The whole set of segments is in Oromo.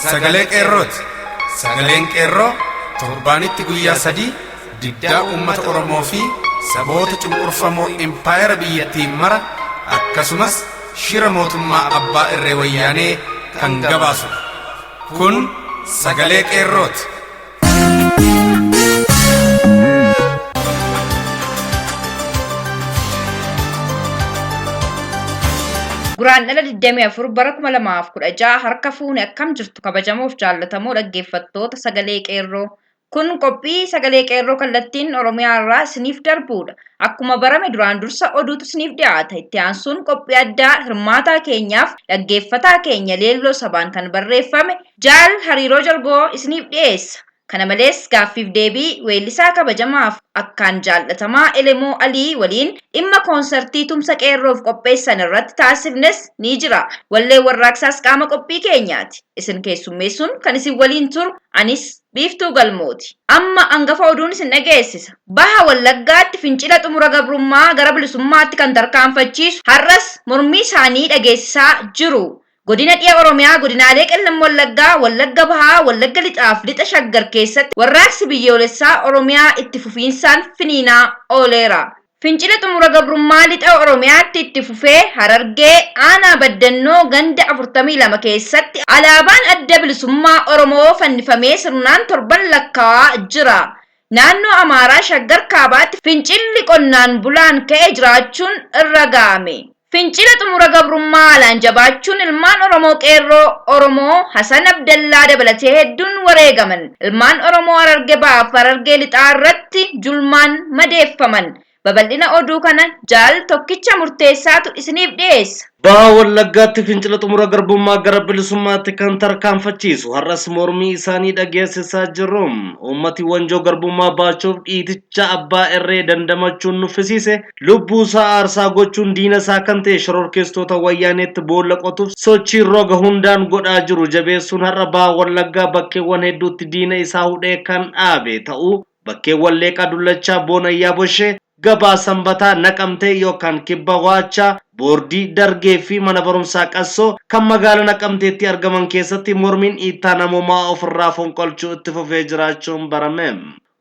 Sagalee Qeerrooti. Sagaleen Qeerroo torbaanitti guyyaa 3 diddaa uummata Oromoo fi saboota cunqurfamoo impaayera biyyattii mara akkasumas shira mootummaa abbaa irree Wayyaanee kan gabaasudha. Kun Sagalee Qeerrooti. Guraandhala 24 bara 2016 harka fuune akkam jirtu kabajamoof jaallatamoo dhaggeeffattoota Sagalee Qeerroo. Kun qophii Sagalee Qeerroo kallattiin Oromiyaa irraa isiniif darbuudha. Akkuma barame duraan dursa oduutu isiniif dhiyaata. Itti aansuun qophii addaa hirmaataa keenyaaf dhaggeeffataa keenya Leelloo Sabaan kan barreeffame Jaal Hariiroo Jalgoo isiniif dhiyeessa. Kana malees gaaffiif deebii weellisaa kabajamaaf akkaan jaal'atamaa Elemoo Alii waliin dhimma koonsartii tumsa Qeerroof qopheessan irratti taasifnes ni jira. Walleen warraaqsaas qaama qophii keenyaati. Isin keessummeessuun kan isin waliin turu anis Biiftuu Galmooti. Amma angafa oduun isin dhageessisa. Baha Wallaggaatti fincila xumura gabrummaa gara bilisummaatti kan tarkaanfachiisu har'as mormii isaanii dhageessisaa jiru. Godina Dhiha Oromiyaa godinaalee Qellem Wallaggaa, Wallagga Bahaa, Wallagga Lixaaf Lixa Shaggar keessatti warraaqsi biyyoolessaa Oromiyaa itti fufiinsaan finiinaa ooleera. Fincila Xumura Gabrummaa Lixa Oromiyaatti itti fufee Harargee Aanaa Baddannoo ganda 42 keessatti alaabaan Adda Bilisummaa Oromoo fannifamee sirnaan torban lakkaawaa jira. Naannoo Amaaraa Shaggar Kaabaatti fincilli qonnaan bulaan ka'e jiraachuun irra ga'ame. Fincila Xumura Gabrummaa haalaan jabaachuun ilmaan Oromoo Qeerroo Oromoo Hasan Abdallaa dabalatee hedduun wareegaman. Ilmaan Oromoo Hararge Bahaaf Harargee Lixaa irratti julmaan madeeffaman. Babal'ina oduu kana Jaal Tokkicha Murteessaatu isiniif dhiyeessa. Baha Wallaggaatti fincila xumura garbummaa gara bilisummaatti kan tarkaanfachiisu har'as mormii isaanii dhageessisaa jiru. Uummati wanjoo garbummaa baachuuf dhiiticha abbaa irree dandamachuun nuffisiise Lubbuu isaa aarsaa gochuun diina isaa kan ta'e shororkeessitoota Wayyaaneetti boolla qotuuf sochii roga hundaan godhaa jiru jabeessuun har'a Baha Wallaggaa bakkeewwan hedduutti diina isaa hudhee kan dhaabe ta'uu bakkeewwan Leeqaa Dullachaa, Boonayyaa Boshee, Gabaa Sanbataa, Naqamtee yookaan Kibba Waachaa, Boordii Dargee fi Mana Barumsaa Qassoo kan magaala Naqamteetti argaman keessatti mormiin dhiittaa namoomaa ofirraa fonqolchuu itti fufee jiraachuun barame.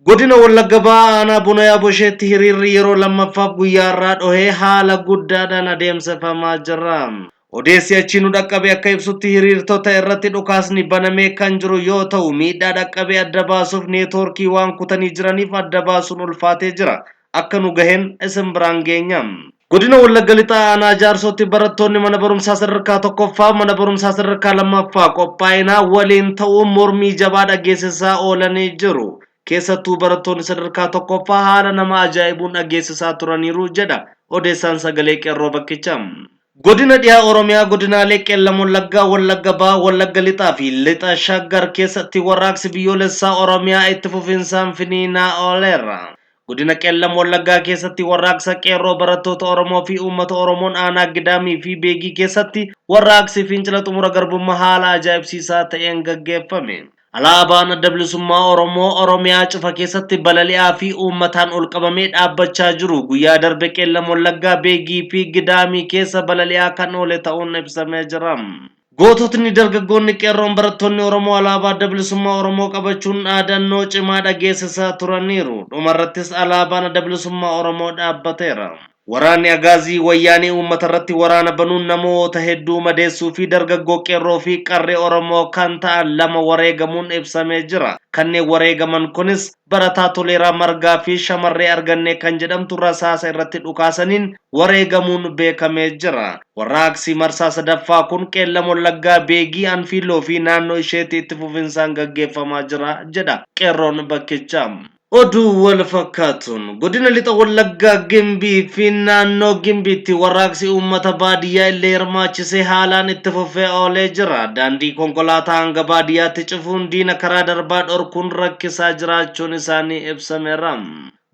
Godina Wallagga Bahaa Aanaa Bunayaa Bosheetti hiriirri yeroo lammaffaaf guyyaa har'aa dhohee haala guddaadhaan adeemsifamaa jira. Odeessi achii nu dhaqqabe akka ibsutti hiriirtota irratti dhukaasni banamee kan jiru yoo ta'u miidhaa dhaqqabe adda baasuuf neetwoorkii waan kutanii jiraniif adda baasuun ulfaatee jira. Akka nu gaheen isin biraan geenya. Godina Wallagga Lixaa Aanaa Jaarsootti barattoonni mana barumsaa sadarkaa tokkoffaa, mana barumsaa sadarkaa lammaffaa qophaa'inaa waliin ta'uun mormii jabaa dhageessisaa oolanii jiru. Keessattuu barattoonni sadarkaa tokkoffaa haala nama ajaa'ibuun dhageessisaa turaniiru jedha odeessaan sagalee qeerroo bakkicha. Godina Dhiha Oromiyaa godinaalee Qeellam Wallaggaa, Wallagga Bahaa, Wallagga Lixaa fi Lixa Shaggar keessatti warraaqsi biyyoolessaa Oromiyaa itti fufinsaan finiinaa ooleera. Godina Qeellam Wallaggaa keessatti warraaqsa qeerroo barattoota Oromoo fi uummata Oromoon aanaa Gidaamii fi Beegii keessatti warraaqsi fincila xumura garbummaa haala ajaa'ibsiisaa ta'een gaggeeffame. Alaabaan Adda Bilisummaa Oromoo Oromiyaa cufa keessatti balali'aa fi uummataan ol qabamee dhaabbachaa jiru guyyaa darbe Qeellam Wallaggaa Beegii fi Gidaamii keessa balali'aa kan oole ta'uun ibsamee jira. Goototni dargaggoonni qeerroon barattoonni Oromoo alaabaa Adda Bilisummaa Oromoo qabachuun dhaadannoo cimaa dhageessisaa turaniiru. Dhumarrattis alaabaan Adda Bilisummaa Oromoo dhaabbateera. Waraanni Agaazii Wayyaanee uummata irratti waraana banuun namoota hedduu madeessuu fi dargaggoo qeerroo fi qarree Oromoo kan ta'an 2 wareegamuun ibsamee jira. Kanneen wareegaman kunis barataa Toleeraa Margaa fi shamarree Argannee kan jedhamtu rasaasa irratti dhukaasaniin wareegamuun beekamee jira. Warraaqsi marsaa sadaffaa kun Qeellam Wallaggaa, Beegii, Anfiilloo fi naannoo isheetti itti fufinsaan gaggeeffamaa jira jedha qeerroon bakkichaa. Oduu wal fakkaatuun, Godina Lixa Wallaggaa Gimbii fi naannoo Gimbiitti warraaqsi uummata baadiyyaa illee hirmaachise haalaan itti fufee oolee jira. Daandii konkolaataa hanga baadiyyaatti cufuun diina karaa darbaa dhorkuun rakkisaa jiraachuun isaanii ibsameera.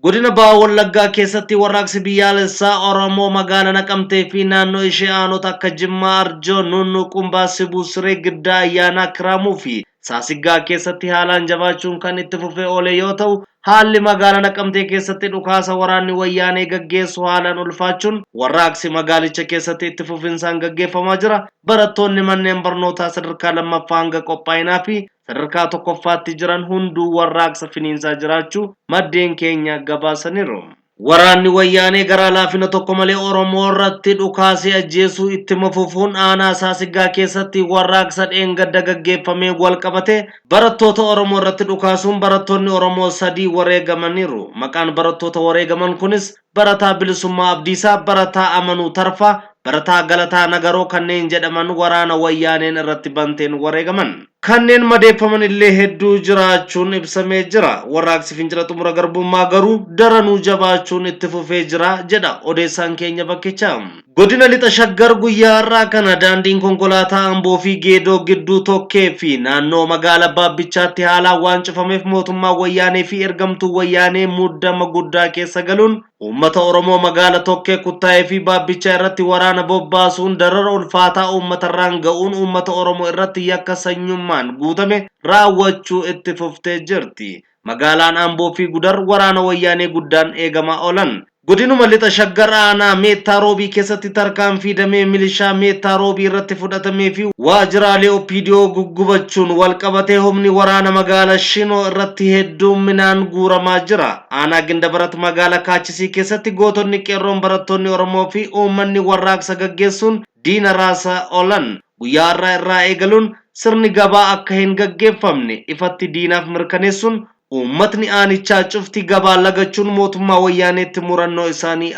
Godina Baha Wallaggaa keessatti warraaqsi biyyaalessaa Oromoo magaala Naqamtee fi naannoo ishee aanota akka Jimmaa Arjoo, Nuunnuu Qumbaa, Sibuu Siree, Giddaa Ayyaanaa, Kiraamuu fi Saasiggaa keessatti haalaan jabaachuun kan itti fufee oole yoo ta'u, haalli magaalaa Naqamtee keessatti dhukaasa waraanni wayyaanee gaggeessu haalaan ulfaachuun warraaqsi magaalicha keessatti itti fufinsaan gaggeeffamaa jira. Barattoonni manneen barnootaa sadarkaa lammaffaa hanga qophaa'inaa fi sadarkaa tokkoffaatti jiran hunduu warraaqsa finiinsaa jiraachuu maddeen keenya gabaasaniiru. Waraanni Wayyaanee garaa laafina tokko malee Oromoo irratti dhukaasee ajjeesuu ittuma fufuun aanaa Saasiggaa keessatti warraaqsa dheengadda gaggeeffameen wal qabatee barattoota Oromoo irratti dhukaasuun barattoonni Oromoo 3 wareegamaniiru. Maqaan barattoota wareegaman kunis Barataa Bilisummaa Abdiisaa, Barataa Amanuu Tarfaa, Barataa Galataa Nagaroo kanneen jedhaman waraana Wayyaaneen irratti banteen wareegaman. Kanneen madeeffaman illee hedduu jiraachuun ibsamee jira. Warraaqsi Fincila Xumura Garbummaa garuu daranuu jabaachuun itti fufee jira jedha odeessaan keenya bakkichaa. Godina Lixa Shaggar guyyaa har'aa kana daandiin konkolaataa Amboo fi Geedoo gidduu Tokkee fi naannoo magaala Baabbichaatti haalaan waan cufameef mootummaan Wayyaanee fi ergamtuun Wayyaanee muddama guddaa keessa galuun Uummata Oromoo magaala Tokkee Kuttaayee fi Baabbichaa irratti waraana bobbaasuun darara ulfaataa uummatarraan ga'uun uummata Oromoo irratti yakka sanyummaan guutame raawwachuu itti fuftee jirti. Magaalaan Amboo fi Gudar waraana Wayyaanee guddaan eegamaa oolan. Godinuma Lixa Shaggar aanaa Meettaa Roobii keessatti tarkaanfii damee milishaa Meettaa Roobii irratti fudhatamee fi waajjiraalee OPDO guggubachuun walqabatee humni waraana magaala Shinoo irratti hedduumminaan guuramaa jira. Aanaa Gindabarat magaala Kaachisii keessatti gootonni qeerroon barattoonni Oromoo fi uummanni warraaqsa gaggeessuun diina raasaa oolan. Guyyaa har'aa irraa eegaluun sirni gabaa akka hin gaggeeffamne ifatti diinaaf mirkaneessuun uummatni aanichaa cufti gabaa lagachuun mootummaa Wayyaaneetti murannoo isaanii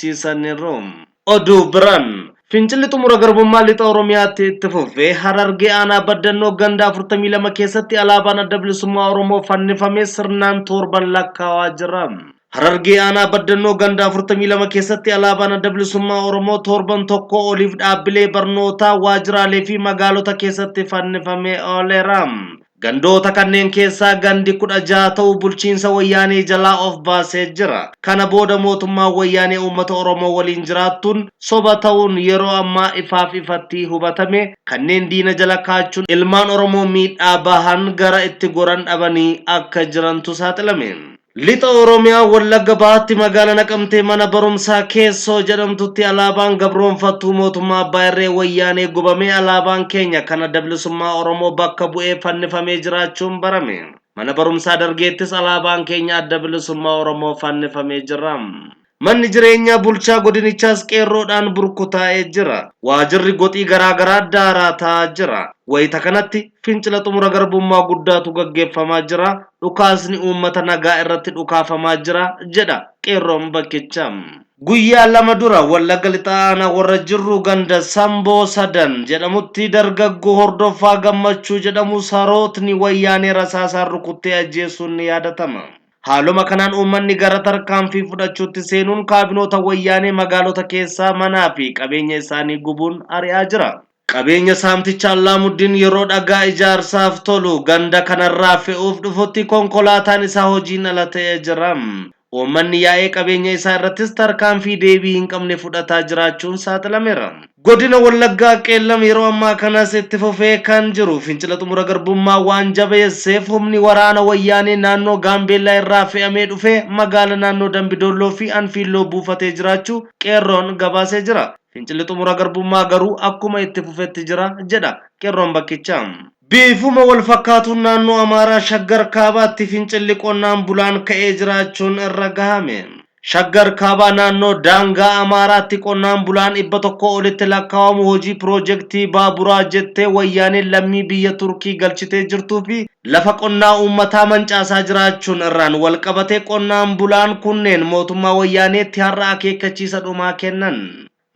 agarsiisaniiru. Oduu biraan, Fincilli xumura garbummaa Lixa Oromiyaatti itti fufe, Harargee Aanaa Baddannoo ganda 42 keessatti alaabaan Adda Bilisummaa Oromoo fannifamee sirnaan toorban lakkaawaa jira. Harargee Aanaa Baddannoo ganda 42 keessatti alaabaan Adda Bilisummaa Oromoo toorban tokkoo oliif dhaabbilee barnootaa, waajjiraalee fi magaalota keessatti fannifamee ooleera. Gandoota kanneen keessaa gandi 16 ta'u bulchiinsa Wayyaanee jalaa of baasee jira. Kana booda mootummaan Wayyaanee uummata Oromoo waliin jiraattuun soba ta'uun yeroo ammaa ifaaf ifatti hubatame kanneen diina jala kaachuun ilmaan Oromoo miidhaa bahan gara itti goran dhabanii akka jirantu saaxilame. Lixa Oromiyaa Wallagga Bahaatti magaala Naqamtee mana barumsaa Keessoo jedhamtutti alaabaan gabroonfattuu mootummaa abbaa irree Wayyaanee gubamee alaabaan keenya kan Adda Bilisummaa Oromoo bakka bu'ee fannifamee jiraachuun barame. Mana barumsaa Dargeettis alaabaan keenya Adda Bilisummaa Oromoo fannifamee jira. Manni jireenyaa bulchaa godinichaas qeerroodhaan burkutaa'ee jira. Waajirri goxii garaa garaa daaraa ta'aa jira. Wayita kanatti fincila xumura garbummaa guddaatu gaggeeffamaa jira, dhukaasni uummata nagaa irratti dhukaafamaa jira jedha qeerroon bakkichaa. Guyyaa lama dura Wallagga Lixaa Aanaa Warra Jirruu ganda Samboo Sadan jedhamutti dargaggoo Hordoffaa Gammachuu jedhamu sarootni Wayyaanee rasaasaan rukuttee ajjeesuun ni yaadatama. Haaluma kanaan uummanni gara tarkaanfii fudhachuutti seenuun kaabinoota Wayyaanee magaalota keessaa manaa fi qabeenya isaanii gubuun ari'aa jira. Qabeenya saamticha Allaamuddin yeroo dhagaa ijaarsaaf tolu ganda kanarraa fe'uuf dhufutti konkolaataan isaa hojiin ala ta'ee jira. Uummanni yaa'ee qabeenya isaa irrattis tarkaanfii deebii hin qabne fudhataa jiraachuun saaxilameera. Godina Wallaggaa Qeellam yeroo ammaa kanas itti fufee kan jiru fincila xumura garbummaa waan jabeesseef humni waraana Wayyaanee naannoo Gaambeellaa irraa fe'amee dhufe magaala naannoo Dambi Dolloo fi Anfiilloo buufatee jiraachuu Qeerroon gabaasee jira. Fincilli xumura garbummaa garuu akkuma itti fufetti jira jedha Qeerroon bakkichaa. Bifuma wal fakkaatuun naannoo Amaaraa Shaggar Kaabaatti fincilli qonnaan bulaan ka'ee jiraachuun irra gahame. Shaggar Kaabaa naannoo daangaa Amaaraatti qonnaan bulaan 100 olitti lakkaawamu hojii piroojektii baaburaa jettee Wayyaaneen lammii biyya Turkii galchitee jirtuu fi lafa qonnaa uummataa mancaasaa jiraachuun irraan wal qabatee qonnaan bulaan kunneen mootummaa Wayyaaneetti har'a akeekkachiisa dhumaa kennan.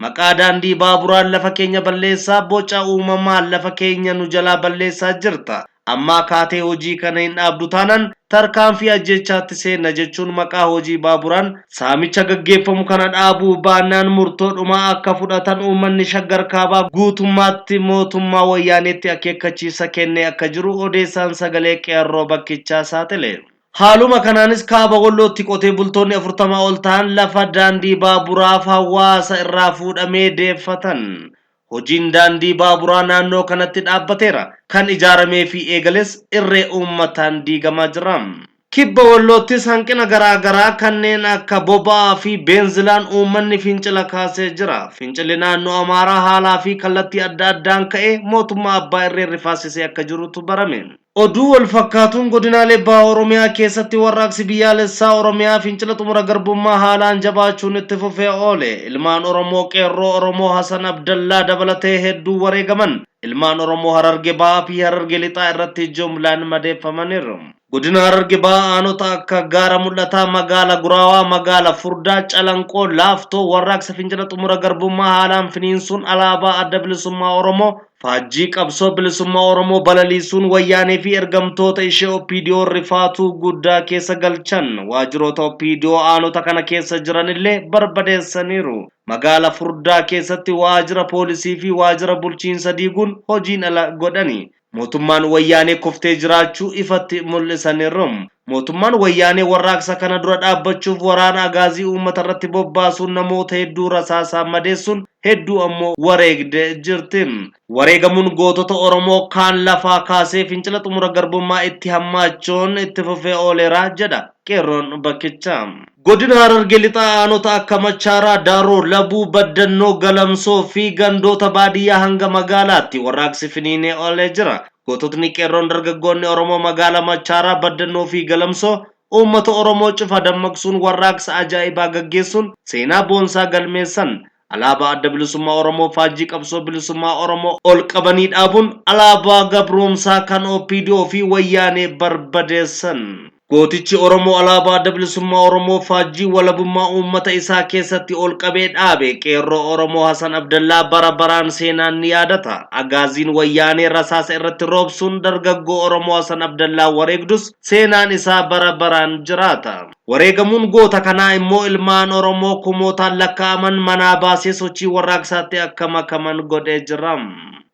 Maqaa daandii baaburaan lafa keenya balleessaa, boca uumamaan lafa keenya nu jalaa balleessaa jirta. Ammaa kaatee hojii kana hin dhaabdu taanaan tarkaanfii ajjeechaatti seenna jechuun maqaa hojii baaburaan saamicha gaggeeffamu kana dhaabuu baannaan murtoo dhumaa akka fudhatan uummanni Shaggar Kaabaa guutummaatti mootummaa Wayyaaneetti akeekkachiisa kennee akka jiru odeessaan sagalee Qeerroo bakkichaa saaxile. Haaluma kanaanis Kaaba Wallootti qotee bultoonni 40 ol ta'an lafa daandii baaburaaf hawaasa irraa fuudhamee deeffatan. Hojiin daandii baaburaa naannoo kanatti dhaabbateera. Kan ijaaramee fi eegales irree uummataan diigamaa jira. Kibba Walloottis hanqina garaa garaa kanneen akka boba'aa fi beenzilaan uummanni fincila kaasee jira. Fincilli naannoo Amaaraa haalaa fi kallattii adda addaan ka'ee mootummaa abbaa irree rifaasisee akka jirutu barame. Oduu wal fakkaatuun godinaalee baha Oromiyaa keessatti warraaqsi biyyaalessaa Oromiyaa fincila xumura garbummaa haalaan jabaachuun itti fufee oole. Ilmaan Oromoo qeerroo Oromoo Hasan Abdallaa dabalatee hedduu wareegaman. Ilmaan Oromoo Hararge Bahaa fi Hararge Lixaa irratti jumlaan madeeffamaniiru. Godina Hararge Bahaa aanota akka Gaara Mul'ataa, Magaala Guraawaa, Magaala Furdaa, Calanqoo, Laaftoo warraaqsa fincila xumura garbummaa haalaan finiinsuun alaabaa Adda Bilisummaa Oromoo Faajjii qabsoo bilisummaa Oromoo balaliisuun wayyaanee fi ergamtoota ishee OPDO rifaatuu guddaa keessa galchan. Waajiroota OPDO aanota kana keessa jiran illee barbadeessaniiru. Magaala Furdaa keessatti waajira poolisii fi waajira bulchiinsa diiguun hojiin ala godhani. Mootummaan wayyaanee kuftee jiraachuu ifatti mul'isaniiru. Mootummaan Wayyaanee warraaqsa kana dura dhaabbachuuf waraana Agaazii uummata irratti bobbaasuun namoota hedduu rasaasaan madeessuun hedduu ammoo wareegde jirti. Wareegamuun gootota Oromoo kaan lafaa kaasee fincila xumura garbummaa itti hammaachuun itti fufee ooleera jedha qeerroon bakkichaa. Godina Harargee Lixaa aanota akka Machaaraa, Daaroo, Labuu, Baddannoo, Galamsoo fi gandoota baadiyyaa hanga magaalaatti warraaqsi finiinee oolee jira. Goototni Qeerroon dargaggoonni Oromoo magaala Machaaraa, Baddannoo fi Galamsoo uummata Oromoo cufa dammaqsuun warraaqsa ajaa'ibaa gaggeessuun seenaa boonsaa galmeessan. Alaabaa Adda Bilisummaa Oromoo faajjii qabsoo bilisummaa Oromoo ol qabanii dhaabuun alaabaa gabroomsaa kan OPDO fi Wayyaanee barbadeessan. Gootichi Oromoo alaabaa Adda Bilisummaa Oromoo faajjii walabummaa uummata isaa keessatti ol qabee dhaabe Qeerroo Oromoo Hasan Abdallaa bara baraan seenaan ni yaadata. Agaaziin Wayyaanee rasaasa irratti roobsuun dargaggoo Oromoo Hasan Abdallaa wareegdus seenaan isaa bara baraan jiraata. Wareegamuun goota kanaa immoo ilmaan Oromoo kumootaan lakkaa'aman manaa baasee sochii warraaqsaatti akka makaman godhee jira.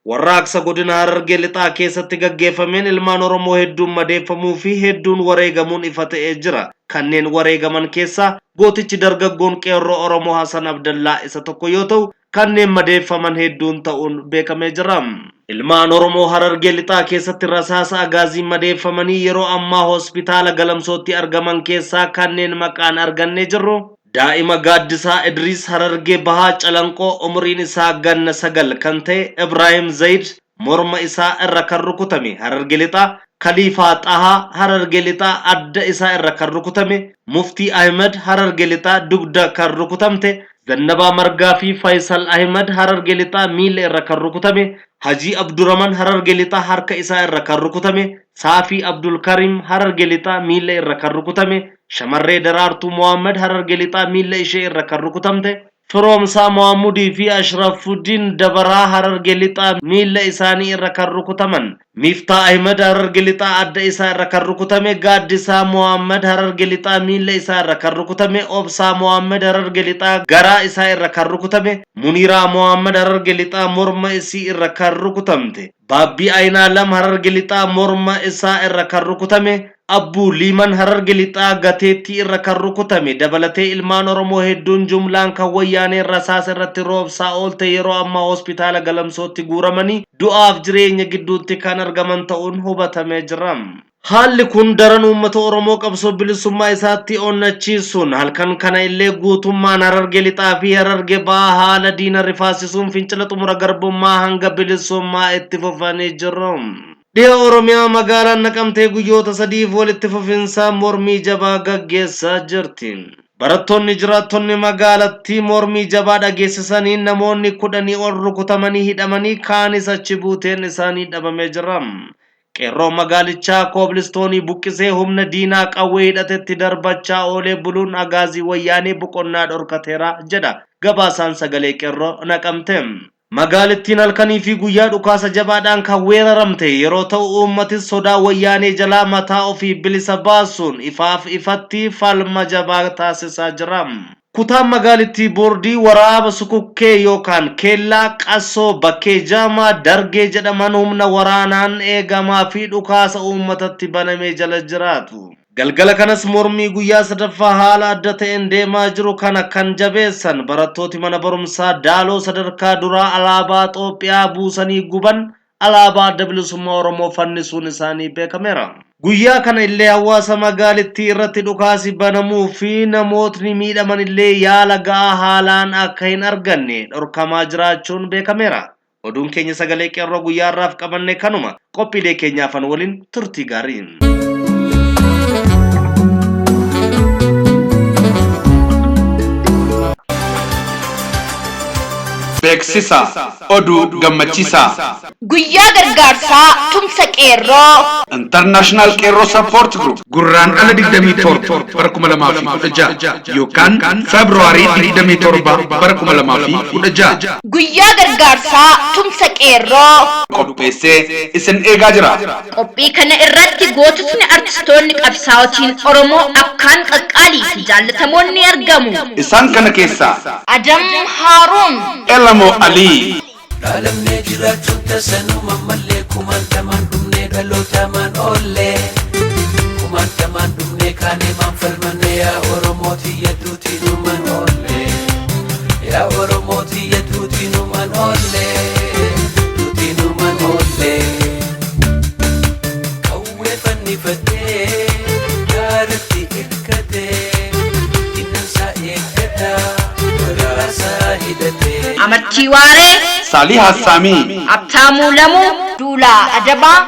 Warraaqsa Godina Harargee Lixaa keessatti gaggeeffameen ilmaan Oromoo hedduun madeeffamuu fi hedduun wareegamuun ifa ta'ee jira. Kanneen wareegaman keessaa gootichi dargaggoon Qeerroo Oromoo Hasan Abdallaa isa tokko yoo ta'u, kanneen madeeffaman hedduun ta'uun beekamee jira. Ilmaan Oromoo Harargee Lixaa keessatti rasaasa Agaaziin madeeffamanii yeroo ammaa Hospitaala Galamsootti argaman keessaa kanneen maqaan argannee jirru, Daa'ima Gaaddisaa Idriis Harargee Bahaa Calanqoo umuriin isaa ganna 9 kan ta'e Ibraahim Zayid morma isaa irra kan rukutame Hararge Lixaa, Kaliifaa Xahaa Hararge Lixaa adda isaa irra kan rukutame, Muftii Ahimad Hararge Lixaa dugda kan rukutamte, Zannabaa Margaa fi Faysal Ahimad Hararge Lixaa miila irra kan rukutame, Hajii Abduraman Hararge Lixaa harka isaa irra kan rukutame, Saafii Abdulkarim Hararge Lixaa miila irra kan rukutame, Shamarree Daraartuu Mohaammed Hararge Lixaa miilla ishee irra kan rukutamte, Firoomsaa Mohaamudii fi Ashrafuddiin Dabaraa Hararge Lixaa miilla isaanii irra kan rukutaman, Miiftaa Ahimed Hararge Lixaa adda isaa irra kan rukutame, Gaaddisaa Mohaammed Hararge Lixaa miilla isaa irra kan rukutame, Obsaa Mohaammed Hararge Lixaa garaa isaa irra kan rukutame, Muniiraa Mohaammed Hararge Lixaa morma isii irra kan rukutamte, Baabbii Ayinaalam Hararge Lixaa morma isaa irra kan rukutame, Abbuu Liiman Hararge Lixaa gateettii irra kan rukutame dabalatee ilmaan Oromoo hedduun jumlaan kan Wayyaaneen rasaasa irratti roobsaa oolte yeroo ammaa Hospitaala Galamsootti guuramanii du'aaf jireenya gidduutti kan argaman ta'uun hubatamee jira. Haalli kun daran uummata Oromoo qabsoo bilisummaa isaatti onnachiisuun halkan kana illee guutummaan Hararge Lixaa fi Hararge Bahaa haala diina rifaasisuun fincila xumura garbummaa hanga bilisummaa itti fufanii jiru. Dhiha Oromiyaa magaalaan Naqamtee guyyoota sadiif walitti fufinsaan mormii jabaa gaggeessaa jirti. Barattoonni jiraattonni magaalattii mormii jabaa dhageessisaniin namoonni kudhanii ol rukutamanii hidhamanii kaanis achi buuteen isaanii dhabamee jira. Qeerroon magaalichaa koobilistoonii buqqisee humna diinaa qawwee hidhatetti darbachaa oolee buluun Agaazii Wayyaanee boqonnaa dhorkateera jedha gabaasaan Sagalee Qeerroo Naqamtee. Magaalittiin halkanii fi guyyaa dhukaasa jabaadhaan kan weeraramte yeroo ta'u uummatis sodaa Wayyaanee jalaa mataa ofii bilisa baasuun ifaaf ifatti falma jabaa taasisaa jira. Kutaan magaalittii Boordii Waraaba Sukukkee yookaan Keellaa, Qassoo, Bakkee Jaamaa, Dargee jedhaman humna waraanaan eegamaa fi dhukaasa uummatatti baname jala jiraatu. Galgala kanas mormii guyyaa sadaffaa haala adda ta'een deemaa jiru kana kan jabeessan barattooti mana barumsaa Daaloo sadarkaa duraa alaabaa Xoophiyaa buusanii guban alaabaa Adda Bilisummaa Oromoo fannisuun isaanii beekameera. Guyyaa kana illee hawaasa magaalittii irratti dhukaasi banamuu fi namootni miidhaman illee yaala ga'aa haalaan akka hin arganne dhorkamaa jiraachuun beekameera. Oduun keenya sagalee qeerroo guyyaa har'aaf qabanne kanuma. Qophiilee keenyaafan waliin turtii gaarii. Beeksisa oduu gammachiisaa. Guyyaa gargaarsaa tumsa qeerroo. International Qeerroo Support Group Gurraandhala 27 bara 2016 yookaan Feebruaarii 27 bara 2016 Guyyaa gargaarsaa tumsa qeerroo. qopheessee isin eegaa jira. Qophii kana irratti goototni artistoonni qabsaa'otiin Oromoo akkaan qaqqaalii fi jaallatamoon ni argamu. Isaan kana keessaa Adam Haaruun, Elamoo Alii, Dhaalamnee jiraachuun tasanuma mallee kumaantamaan dhumnee dhalootamaan oollee kumaantamaan dhumnee kaanee maan falmanne yaa Oromoo tiyya duutii numan oollee yaa Oromoo tiyya duutii numan oollee duutii numan oollee qawwee fannifatee gaaratti hirkatee diinansaa eeggataa waraasaa hidhatee. Amartii Waaree, Saalii Hassaamii, Abtaamuu Lamuu, Duulaa Adabaa,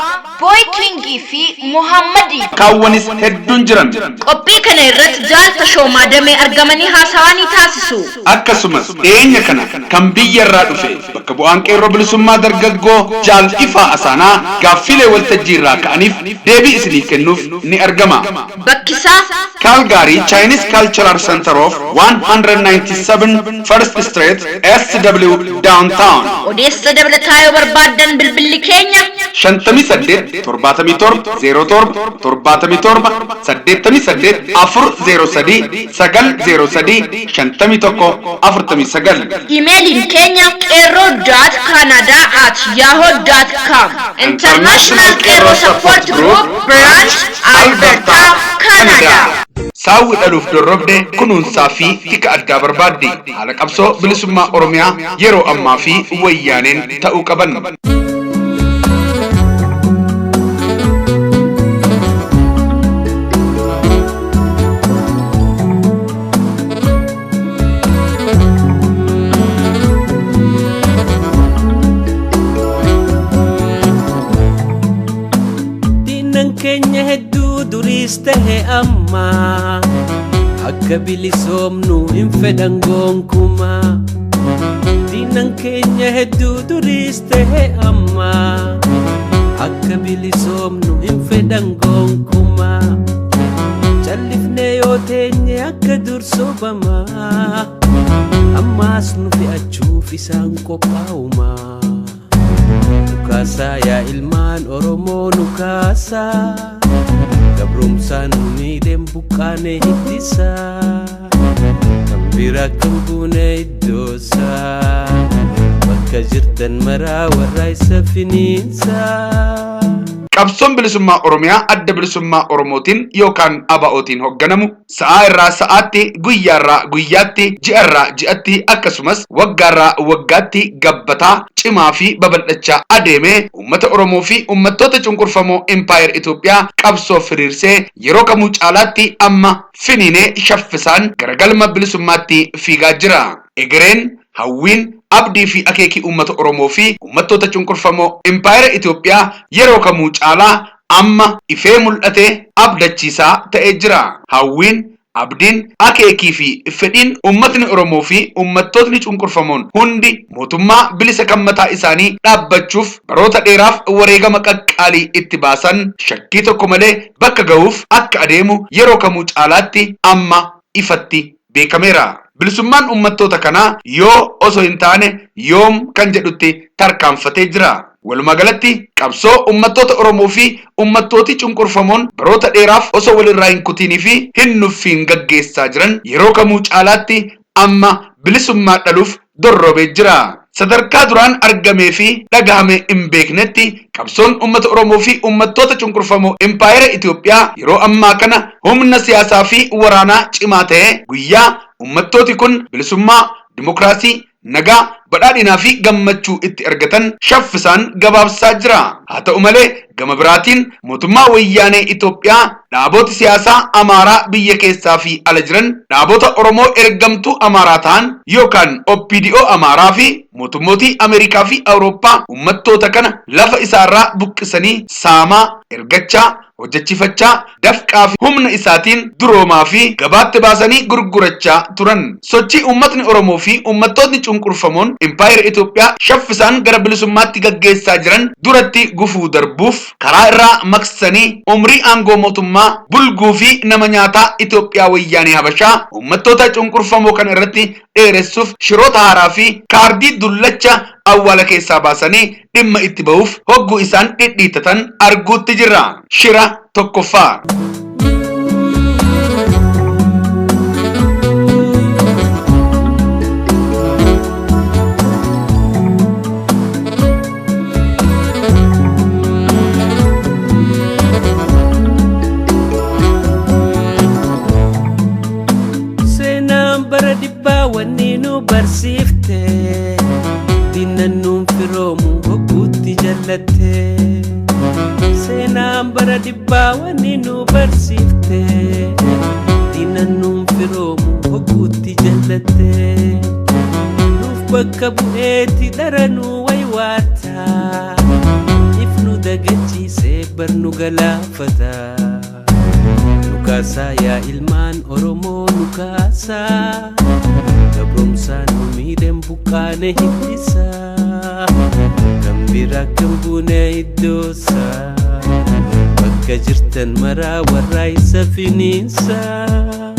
Booy Kingii fi Muhammadii. Kaawwanis hedduun jiran. Qophii kana irratti Jaal Tashoomaa Damee argamanii haasawaa ni taasisu. Akkasumas dhiyeenya kana kan biyya irraa dhufe bakka bu'aan qeerroo bilisummaa dargaggoo Jaal Ifaa Asaanaa gaaffilee waltajjii irraa ka'aniif deebii isiniif kennuuf ni argama. Bakki isaa Calgary Chinese Cultural Center of 197 First Street SW Downtown. Odeessa dabalataa yoo barbaaddan bilbilli keenya 58 77 07 77 88 403 903 51 49. Imeeliin keenya qeerroo.canada@yahoo.com. International Qeerroo Support Group Branch Alberta, Canada. Saawwi dhaluuf dorrobde kunuunsaa fi tika addaa barbaaddi. Haala qabsoo bilisummaa Oromiyaa yeroo ammaa fi wayyaaneen ta'uu qaban. Diinnan keenya hedduu duriis tahe amma akka bilisoomnu hin fedhan gonkumaa. Diinnan keenya hedduu duriis tahe amma akka bilisoomnu hin fedhan gonkumaa. Callifnee yoo teenye akka dur sobamaa ammaas nu fe'achuuf isaan qophaa'umaa. Nukaasaa yaa ilmaan Oromoo nukaasaa gabromsaan nu miidheen buqqaane hiddisaa kan bira kan buune iddoosaa bakka jirtan maraa warra isa finiinsaa. Qabsoon bilisummaa Oromiyaa adda bilisummaa Oromootiin yookaan ABO'tiin hoogganamu sa'aa irraa sa'aatti, guyyaa irraa guyyaatti, ji'a irraa ji'atti akkasumas waggaa irraa waggaatti gabbataa, cimaa fi babal'achaa adeemee uummata Oromoo fi uummattoota cunqurfamoo Impaayer Itoophiyaa qabsoo firiirsee yeroo kamuu caalaatti amma finiinee shaffisaan gara galma bilisummaatti fiigaa jira. Egereen, hawwiin, abdii fi akeekii uummata Oromoo fi uummattoota cunqurfamoo Impaayera Itoophiyaa yeroo kamuu caalaa amma ifee mul'atee abdachiisaa ta'ee jira. Hawwiin, abdiin, akeekii fi fedhiin uummatni Oromoo fi uummattootni cunqurfamoon hundi mootummaa bilisa kan mataa isaanii dhaabbachuuf baroota dheeraaf wareegama qaqqaalii itti baasan shakkii tokko malee bakka ga'uuf akka adeemu yeroo kamuu caalaatti amma ifatti beekameera. Bilisummaan uummattoota kanaa yoo osoo hin taane yoom kan jedhutti tarkaanfatee jira. Walumaa galatti qabsoo uummattoota Oromoo fi uummattooti cunqurfamoon baroota dheeraaf osoo walirraa hin kutiinii fi hin nuffiin gaggeessaa jiran yeroo kamuu caalaatti amma bilisummaa dhaluuf dorrobee jira. sadarkaa duraan argamee fi dhagahame hin beeknetti qabsoon uummata Oromoo fi uummattoota cunqurfamoo impaayera Itoophiyaa yeroo ammaa kana humna siyaasaa fi waraanaa cimaa ta'e guyyaa uummattooti kun bilisummaa, dimokiraasii, nagaa, badhaadhinaa fi gammachuu itti argatan shaffisaan gabaabsaa jira. Haa ta'u malee gama biraatiin mootummaa wayyaanee Itoophiyaa dhaabota siyaasaa Amaaraa biyya keessaa fi ala jiran dhaabota Oromoo ergamtuu Amaaraa ta'an yookaan OPDO Amaaraa fi mootummootii Ameerikaa fi Awurooppaa uummattoota kana lafa isaarraa buqqisanii saamaa, ergachaa, hojjechifachaa, dafqaa fi humna isaatiin duroomaa fi gabaatti baasanii gurgurachaa turan. Sochii uummatni Oromoo fi uummattootni cunqurfamoon impaayera Itoophiyaa shaffisaan gara bilisummaatti gaggeessaa jiran duratti gufuu darbuuf karaa irraa maqsanii umrii aangoo mootummaa bulguu fi nama nyaataa Itoophiyaa wayyaanee Habashaa uummattoota cunqurfamoo kana irratti dheeressuuf shiroota haaraa fi kaardii dullacha awwaala keessaa baasanii dhimma itti bahuuf hogguu isaan dhidhiitatan arguutti jirra. Shira tokkoffaa. Seenaan bara dhibbaa wanni nu barsiifte diinnan nuun firoomu hogguutti jallatte. Seenaan bara dhibbaa wanni nu barsiifte diinnan nuun firoomu hogguutti jallatte. Nuuf bakka bu'eeti dhara nu waywaata if nu dagachiisee bar nu galaafata. Nu kaasaa yaa ilmaan Oromoo nu kaasaa gabroomsaa nu miidhan buqqaane hidhisaa kan biraa kan buune iddoosaa bakka jirtan maraa warraa isa finiinsaa.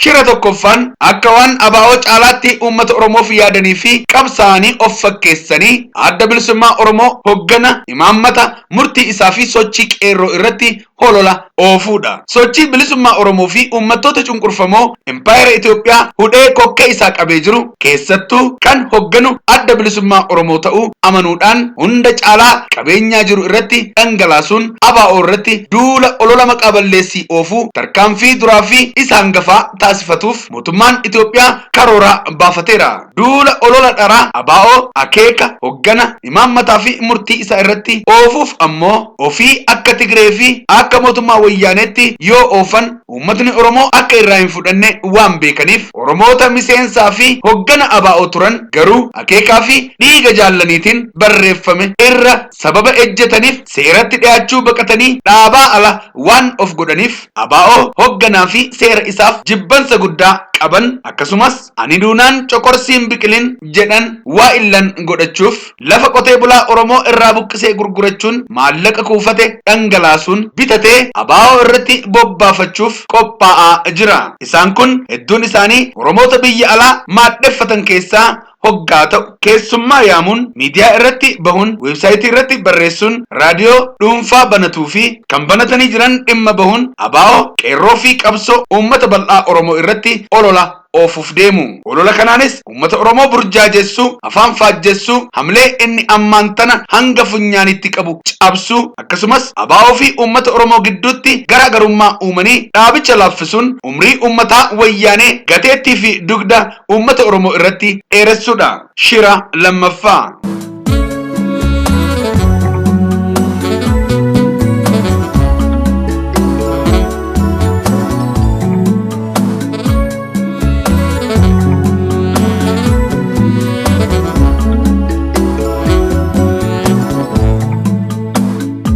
Shira tokkoffaan akka waan ABO caalaatti uummata Oromoof yaadanii fi qabsaa'anii of fakkeessanii adda bilisummaa Oromoo hoggana imaammata murtii isaa fi sochii qeerroo irratti holola oofuudha. Sochii bilisummaa Oromoo fi uummattoota cunqurfamoo impaayera Itoophiyaa hudhee kokkee isaa qabee jiru keessattuu kan hogganu adda bilisummaa Oromoo ta'uu amanuudhaan hunda caalaa qabeenyaa jiru irratti dhangalaasuun ABO irratti duula olola maqaa balleessii oofuu tarkaanfii duraa fi isa hangafaa taasifatuuf mootummaan Itoophiyaa karoora baafateera. Duula olola dharaa ABO akeeka hoggana imaammataa fi murtii isaa irratti oofuuf ammoo ofii akka Tigree fi akka mootummaa wayyaaneetti yoo oofan uummatni Oromoo akka irraa hin fudhanne waan beekaniif Oromoota miseensaa fi hoggana ABO turan garuu akeekaa fi dhiiga jaallaniitiin barreeffame irra sababa ejjetaniif seeratti dhiyaachuu baqatanii dhaabaa ala waan of godhaniif ABO hogganaa fi seera isaaf jibbansa guddaa qaban akkasumas ani duunaan coqorsiin biqilin jedhan waa illan godhachuuf lafa qotee bulaa Oromoo irraa buqqisee gurgurachuun maallaqa kuufate dhangalaasuun bitatee ABO irratti bobbaafachuuf qophaa'aa jira. Isaan kun hedduun isaanii Oromoota biyya alaa maadheffatan keessaa hoggaa ta'u keessummaa yaamuun miidiyaa irratti bahuun weebsaayitii irratti barreessuun raadiyoo dhuunfaa banatuu fi kan banatanii jiran dhimma bahuun ABO qeerroo fi qabsoo uummata bal'aa Oromoo irratti olola oofuuf deemu. Olola kanaanis uummata Oromoo burjaajessuu, afaan faajjessuu, hamlee inni ammaan tana hanga funyaanitti qabu cabsuu akkasumas ABO fi uummata Oromoo gidduutti garaagarummaa uumanii dhaabicha laaffisuun umrii uummataa wayyaanee gateettii fi dugda uummata Oromoo irratti dheeressuudha. Shira lammaffaa.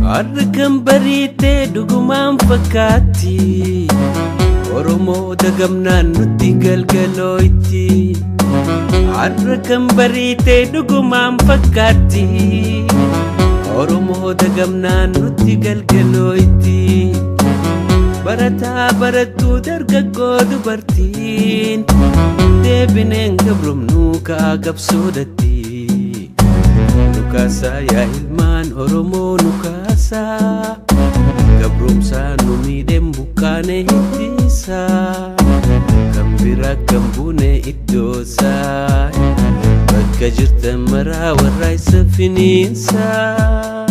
Har'a kan bariitee dhugumaan fakkaatti Oromoo dagamnaan nutti galgalooyti. Har'a kan bariitee dhugumaan fakkaatti Oromoo dagamnaan nutti galgalooyti. Barataa barattuu dargaggoo dubartiin deebineen gabromnuu ka'aa qabsoodhatti. Nu kaasaa yaa ilmaan Oromoo nu kaasaa gabroomsaa nu miidheen buqqaane hiddisaa kan biraa kan buune iddoosaa bakka jirtan. Dammaraa warraaysa finiinsaa.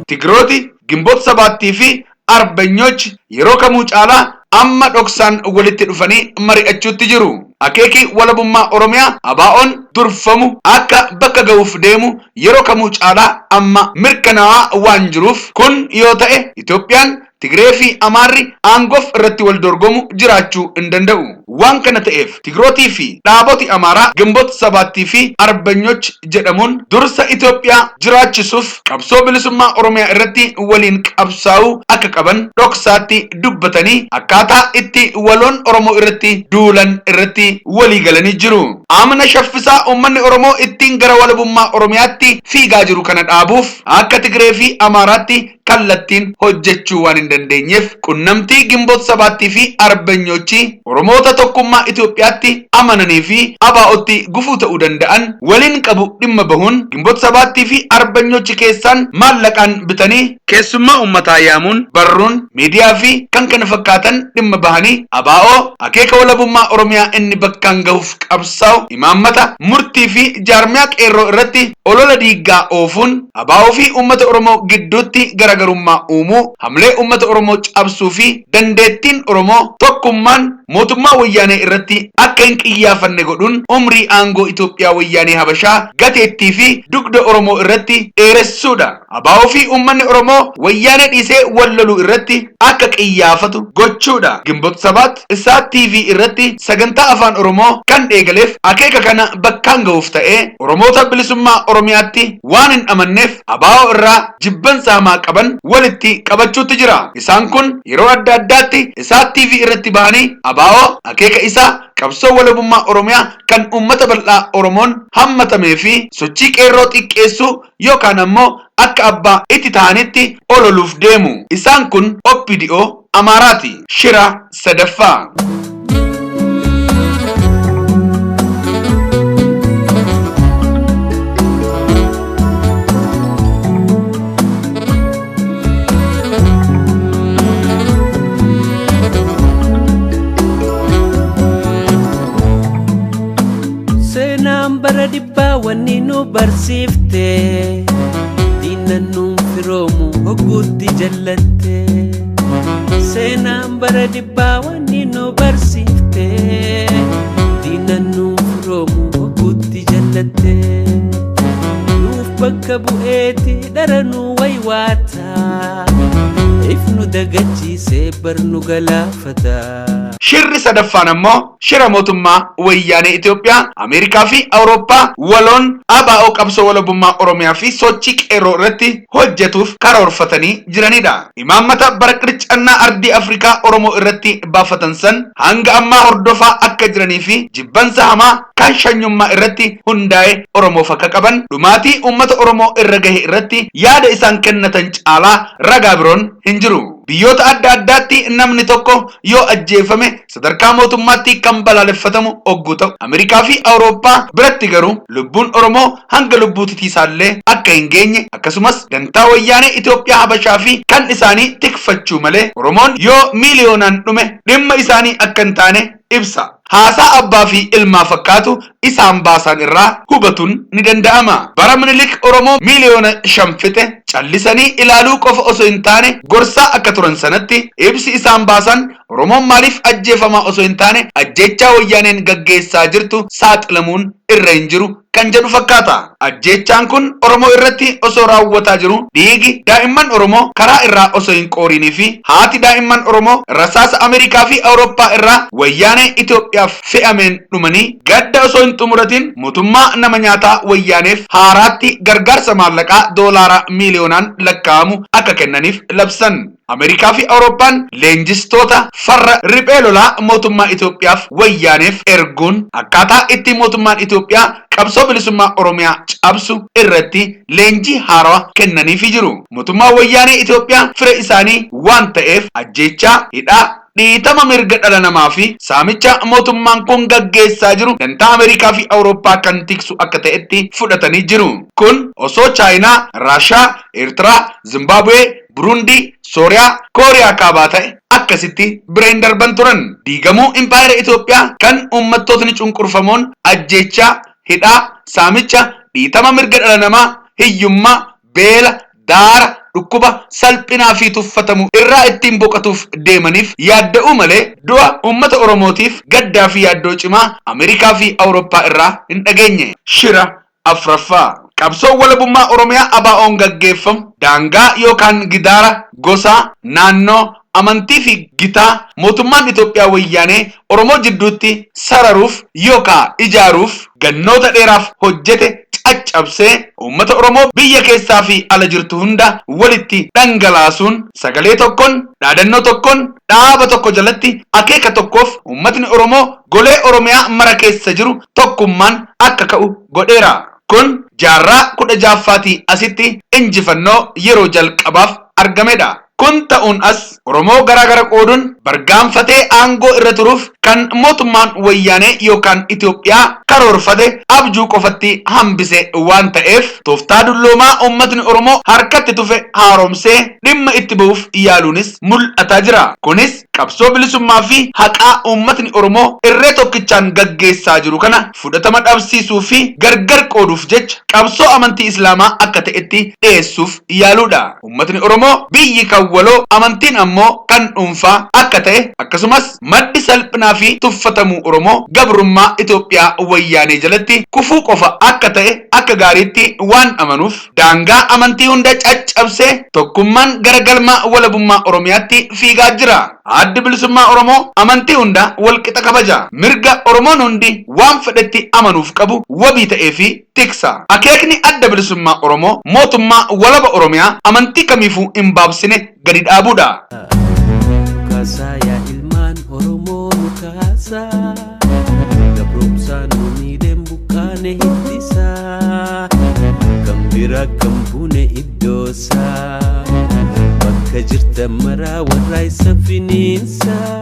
Tigirooti Gimboot Sabaattii fi Arbanyoochi yeroo kamuu caalaa amma dhoksaan walitti dhufanii mari'achuutti jiru. Akeeki walabummaa Oromiyaa ABO'n durfamu akka bakka ga'uuf deemu yeroo kamuu caalaa amma mirkanaa'aa waan jiruuf kun yoo ta'e Itoophiyaan Tigree fi Amaarri aangoof irratti wal dorgomu jiraachuu hin danda'u. Waan kana ta'eef Tigrootii fi dhaaboti Amaaraa Gimboot Sabaattii fi Arbanyoch jedhamuun dursa Itoophiyaa jiraachisuuf qabsoo bilisummaa Oromiyaa irratti waliin qabsaa'uu akka qaban dhoksaatti dubbatanii akkaataa itti waloon Oromoo irratti duulan irratti walii galanii jiru. Amna shaffisaa uummanni Oromoo ittiin gara walabummaa Oromiyaatti fiigaa jiru kana dhaabuuf akka Tigree fi Amaaraatti kallattiin hojjechuu waan hin dandeenyeef qunnamtii Gimboot Sabaattii fi Arbanyoochi Oromoota tokkummaa Itoophiyaatti amananii fi ABO'tti gufuu ta'uu danda'an waliin qabu dhimma bahuun Gimboot Sabaattii fi Arbanyoochi keessaan maallaqaan bitanii keessummaa uummataa yaamuun barruun miidiyaa fi kan kana fakkaatan dhimma bahanii ABO akeeka walabummaa Oromiyaa inni bakkaan gahuuf qabsaa'u imaammata murtii fi jaarmiyaa qeerroo irratti olola diiggaa oofuun ABO fi uummata Oromoo gidduutti garaagarummaa uumuu hamlee uummata Oromoo cabsuu fi dandeettiin Oromoo tokkummaan mootummaa wayyaanee irratti akka hin qiyyaafanne godhuun umrii aangoo Itoophiyaa wayyaanee Habashaa gateettii fi dugda Oromoo irratti dheeressuudha. ABO fi uummanni Oromoo wayyaanee dhiisee wal loluu irratti akka qiyyaafatu gochuudha. Gimboot Sabaat isaa TV irratti sagantaa afaan Oromoo kan eegaleef akeeka kana bakkaan gahuuf ta'ee Oromoota bilisummaa Oromiyaatti waan hin amanneef ABO irraa jibbansa hamaa qaban walitti qabachuutti jira. Isaan kun yeroo adda addaatti isaa TV irratti bahanii ABO akeeka isaa qabsoo walabummaa Oromiyaa kan uummata bal'aa Oromoon hammatamee fi sochii qeerroo xiqqeessuu yookaan ammoo akka abbaa itti ta'anitti ololuuf deemu. Isaan kun OPDO Amaaraati. Shira sadaffaa. Seenaan bara dhibbaa wanni nu barsiifte diinnan nuun firoomu hogguutti jallatte. Seenaan bara dhibbaa wanni nu barsiifte diinnan nuun firoomu hogguutti jallatte. Nuuf bakka bu'eeti dhara nu waywaata if nu dagachiisee bar nu galaafata. Shirri sadaffaan ammoo shira mootummaa wayyaanee Itoophiyaa, Ameerikaa fi Awurooppaa waloon ABO qabsoo walabummaa Oromiyaa fi sochii qeerroo irratti hojjetuuf karoorfatanii jiranidha. Imaammata bara qircannaa ardii Afrikaa Oromoo irratti baafatan san hanga ammaa hordofaa akka jiranii fi jibbansa hamaa kan shanyummaa irratti hundaa'e Oromoof akka qaban dhumaatii uummata Oromoo irra gahe irratti yaada isaan kennatan caalaa ragaa biroon hin jiru. Biyyoota adda addaatti namni tokko yoo ajjeefame sadarkaa mootummaatti kan balaaleffatamu ogguu ta'u Ameerikaa fi Awurooppaa biratti garuu lubbuun Oromoo hanga lubbuu titiisaallee akka hin geenye akkasumas dantaa wayyaanee Itoophiyaa Habashaa fi kan isaanii tikfachuu malee Oromoon yoo miiliyoonaan dhume dhimma isaanii akka hin taane ibsa. Haasaa abbaa fi ilmaa fakkaatu isaan baasan irraa hubatuun ni danda'ama. Bara Minilik Oromoo miiliyoona 5 fixe callisanii ilaaluu qofa osoo hin taane gorsaa akka turan sanatti ibsi isaan baasan Oromoon maaliif ajjeefamaa osoo hin taane ajjeechaa wayyaaneen gaggeessaa jirtu saaxilamuun irra hin jiru kan jedhu fakkaata. Ajjeechaan kun Oromoo irratti osoo raawwataa jiru dhiigi daa'imman Oromoo karaa irraa osoo hin qoorinii fi haati daa'imman Oromoo rasaasa Ameerikaa fi Awurooppaa irraa wayyaanee Itoophiyaaf fe'ameen dhumanii gadda osoo hin xumuratin mootummaa nama nyaataa wayyaaneef haaraatti gargaarsa maallaqaa doolaara miiliyoonaan lakkaa'amu akka kennaniif labsan. Ameerikaa fi Awurooppaan leenjistoota farra riphee lolaa mootummaa Itoophiyaaf wayyaaneef erguun akkaataa itti mootummaan Itoophiyaa qabsoo bilisummaa Oromiyaa cabsu irratti leenjii haarawaa kennaniifii jiru. Mootummaan wayyaanee Itoophiyaa fira isaanii waan ta'eef ajjeechaa, hidhaa, dhiitama mirga dhala namaa fi saamicha mootummaan kun gaggeessaa jiru dantaa Ameerikaa fi Awurooppaa kan tiksu akka ta'etti fudhatanii jiru. Kun osoo Chaayinaa, Raashaa, Eertiraa, Zimbaabuwee, Buruundii, Sooriyaa, Kooriyaa kaabaa ta'e akkasitti bira hin darban turan. Diigamuu impaayera Itoophiyaa kan uummattootni cunqurfamoon ajjeechaa, hidhaa, saamicha, dhiitama mirga dhala namaa, hiyyummaa, beela, daara, dhukkuba, salphinaa fi tuffatamuu irraa ittiin boqotuuf deemaniif yaadda'uu malee du'a uummata Oromootiif gaddaa fi yaaddoo cimaa Ameerikaa fi Awurooppaa irraa hin dhageenye. Shira afraffaa. Qabsoon walabummaa Oromiyaa ABO'n gaggeeffamu daangaa yookaan gidaara gosaa, naannoo, amantii fi gitaa mootummaan Itoophiyaa wayyaanee Oromoo jidduutti sararuuf yookaan ijaaruuf gannoota dheeraaf hojjete caccabsee uummata Oromoo biyya keessaa fi ala jirtu hunda walitti dhangalaasuun sagalee tokkoon, dhaadannoo tokkoon, dhaaba tokko jalatti akeeka tokkoof uummatni Oromoo golee Oromiyaa mara keessa jiru tokkummaan akka ka'u godheera. Kun jaarraa 16ffaatii asitti injifannoo yeroo jalqabaaf argamedha. Kun ta'uun as Oromoo garaagara qooduun bargaanfatee aangoo irra turuuf kan mootummaan wayyaanee yookaan Itoophiyaa karoorfate abjuu qofatti hambise waan ta'eef tooftaa dulloomaa uummatni Oromoo harkatti tufe haaromsee dhimma itti ba'uuf yaaluunis mul'ataa jira. Kunis qabsoo bilisummaa fi haqaa uummatni Oromoo irree tokkichaan gaggeessaa jiru kana fudhatama dhabsiisuu fi gargar qooduuf jecha qabsoo amantii Islaamaa akka ta'etti dhiyeessuuf yaaluudha. Uummatni Oromoo biyyi kan waloo, amantiin ammoo kan dhuunfaa akka ta'e akkasumas maddi salphinaa fi tuffatamuu Oromoo gabrummaa Itoophiyaa wayyaanee jalatti kufuu qofa akka ta'e akka gaariitti waan amanuuf daangaa amantii hunda caccabsee tokkummaan gara galma walabummaa Oromiyaatti fiigaa jira. Addi bilisummaa Oromoo amantii hunda walqixa kabaja. Mirga Oromoon hundi waan fedhetti amanuuf qabu wabii ta'ee fi tiksa. Akeekni adda bilisummaa Oromoo mootummaa walaba Oromiyaa amantii kamiifuu hin baabsine gadi dhaabuudha. Kaasaa yaa ilmaan Oromoo nu kaasaa, gabroomsaan nu miidheen buqqaane hittisaa, kan biraa kan buune iddoosaa, bakka jirtan maraa warraa isa finiinsaa.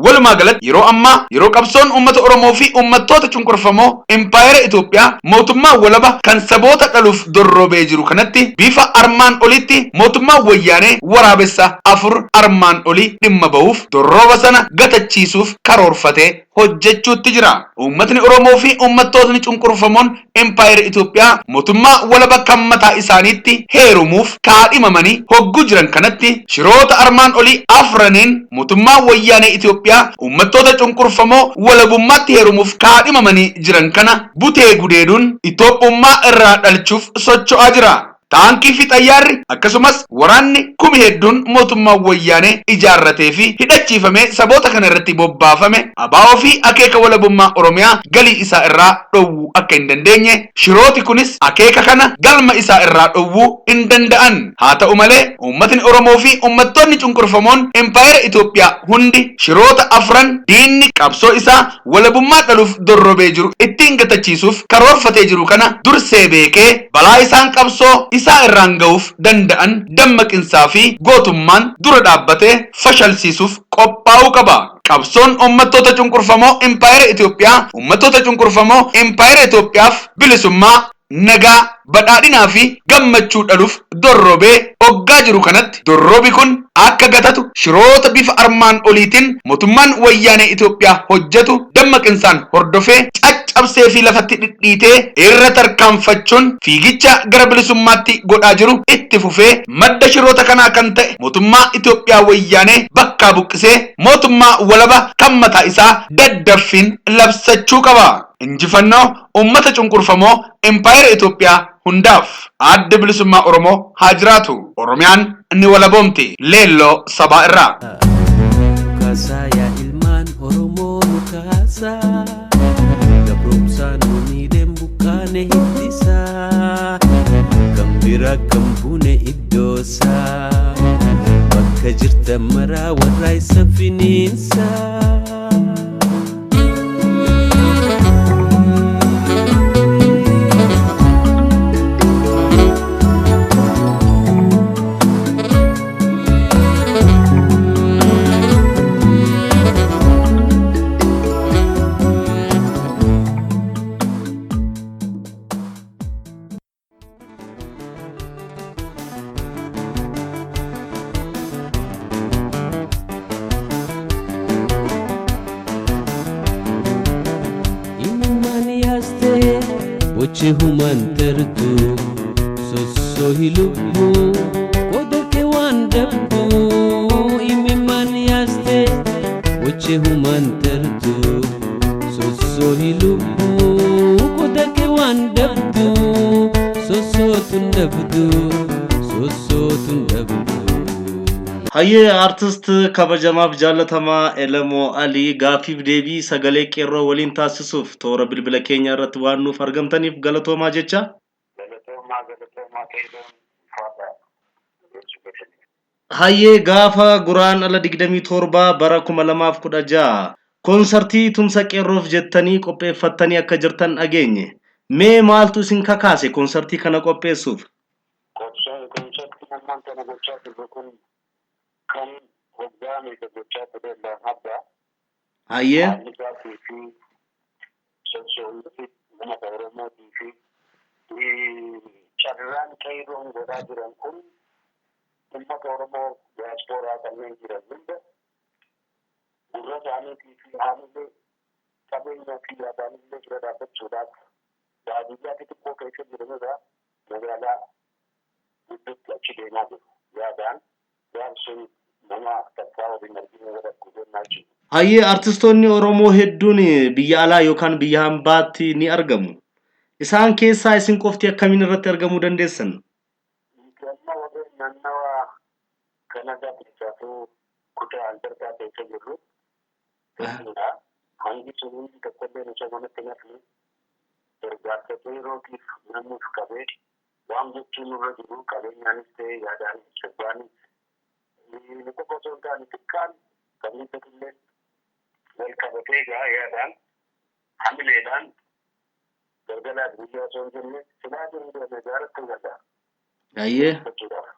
Walumaa galatti yeroo ammaa yeroo qabsoon uummata Oromoo fi uummattoota cunqurfamoo impaayera Itoophiyaa mootummaa walaba kan saboota dhaluuf dorrobee jiru kanatti bifa armaan olitti mootummaa wayyaanee waraabessa afur armaan olii dhimma ba'uuf dorroba sana gatachiisuuf karoorfatee hojjechuutti jira. Uummatni Oromoo fi uummattootni cunqurfamoon impaayera Itoophiyaa mootummaa walaba kan mataa isaaniitti heerumuuf kaadhimamanii hogguu jiran kanatti shiroota armaan olii afraniin mootummaa wayyaanee Itoophiyaa uummattoota cunqurfamoo walabummaatti heerumuuf kaadhimamanii jiran kana butee gudeeduun Itoophummaa irraa dhalchuuf socho'aa jira. Taankii fi xayyaarri akkasumas waraanni kumi hedduun mootummaa wayyaanee ijaarratee fi hidhachiifamee saboota kana irratti bobbaafame abaa'oo fi akeeka walabummaa Oromiyaa galii isaa irraa dhowwuu akka hin dandeenye shirooti kunis akeeka kana galma isaa irraa dhowwuu hin danda'an. Haa ta'u malee uummatni Oromoo fi uummattoonni cunqurfamoon impaayera Itoophiyaa hundi shiroota afran diinni qabsoo isaa walabummaa dhaluuf dorrobee jiru ittiin gatachiisuuf karoorfatee jiru kana dursee beekee balaa isaan qabsoo isaa irraan ga'uuf danda'an dammaqinsaa fi gootummaan dura dhaabbatee fashalsiisuuf qophaa'uu qaba. Qabsoon uummattoota cunqurfamoo impaayera Itoophiyaa uummattoota cunqurfamoo impaayera Itoophiyaaf bilisummaa, nagaa, badhaadhinaa fi gammachuu dhaluuf dorrobee hoggaa jiru kanatti dorrobi kun akka gatatu shiroota bifa armaan oliitiin mootummaan wayyaanee Itoophiyaa hojjetu dammaqinsaan hordofee caccabsee fi lafatti dhidhiitee irra tarkaanfachuun fiigicha gara bilisummaatti godhaa jiru itti fufee madda shiroota kanaa kan ta'e mootummaa Itoophiyaa wayyaanee bakkaa buqqisee mootummaa walaba kan mataa isaa daddaffiin labsachuu qaba. Injifannoo uummata cunqurfamoo impaayera Itoophiyaa hundaaf adda bilisummaa Oromoo haa jiraatu. Oromiyaan ni walaboomti. Leelloo sabaa irraa. Kaasaa yaa ilmaan Oromoo nu kaasaa, gabroomsaan nu miidheen buqqaane hittisaa, kan biraa kan buune iddoosaa, bakka jirtan maraa warraa isa finiinsaa. Wachi human tartu sossohi lubbuu qooda kee waan dhabdu imimmaan yaaste. Wachi human tartu sossohi lubbuu qooda kee waan dhabdu sossootun dhabdu sossootun dhabdu. Hayyee, artist kabajamaaf jaallatamaa Elemoo Alii, gaaffiif deebii Sagalee Qeerroo waliin taasisuuf toora bilbila keenya irratti waan nuuf argamtaniif galatoomaa jecha. Galatoomaa, galatoomaa, Qeerroon faadha. Hayyee, gaafa Guraandhala 27 bara 2016 koonsartii tumsa qeerroof jettanii qopheeffattanii akka jirtan dhageenye. Mee maaltu isin kakaase koonsartii kana qopheessuuf? Koonsartiin ammaan kana gochaa jirru kun kan hoggaa meeqa gochaa ture irraan adda. Haalli isaatii fi socho'ii uummata Oromootii fi carraan qeerroon godhaa jiran kun uummata Oromoo diyaaspooraa kanneen jiran hunda gurra isaaniitii fi haamilee qabeenya fi yaadaanillee bira dhaabbachuudhaaf baadiyyaa xixiqqoo keessa jiranirraa magaalaa gidduutti achi deemaa jiru. Yaadaan gaafsun nama takkaa waliin arginu godhatu jennaa jechuudha. Hayyee, artistoonni Oromoo hedduun biyya alaa yookaan biyya hambaatti ni argamu. Isaan keessaa isin qofti akkamiin irratti argamuu dandeessan? Nuti amma warreen naannawa Kanadaa keessaatuu kutaa Albertaa keessa jirru hedduudha. Hangi sun hundi tokkollee osoo manatti hin hafne gargaarsa qeerrootiif namuuf qabee waan gochuun nurra jiru qabeenyaanis ta'e yaadaanis sirbaanis nu qofa osoo hin taane xiqqaan qabeenya illee wal qabatee gaa yaadaan hamileedhaan galgalaa guyyaa osoo hin jenne silaa jiru deeme gaaratti danda'a. Jechuudhaaf.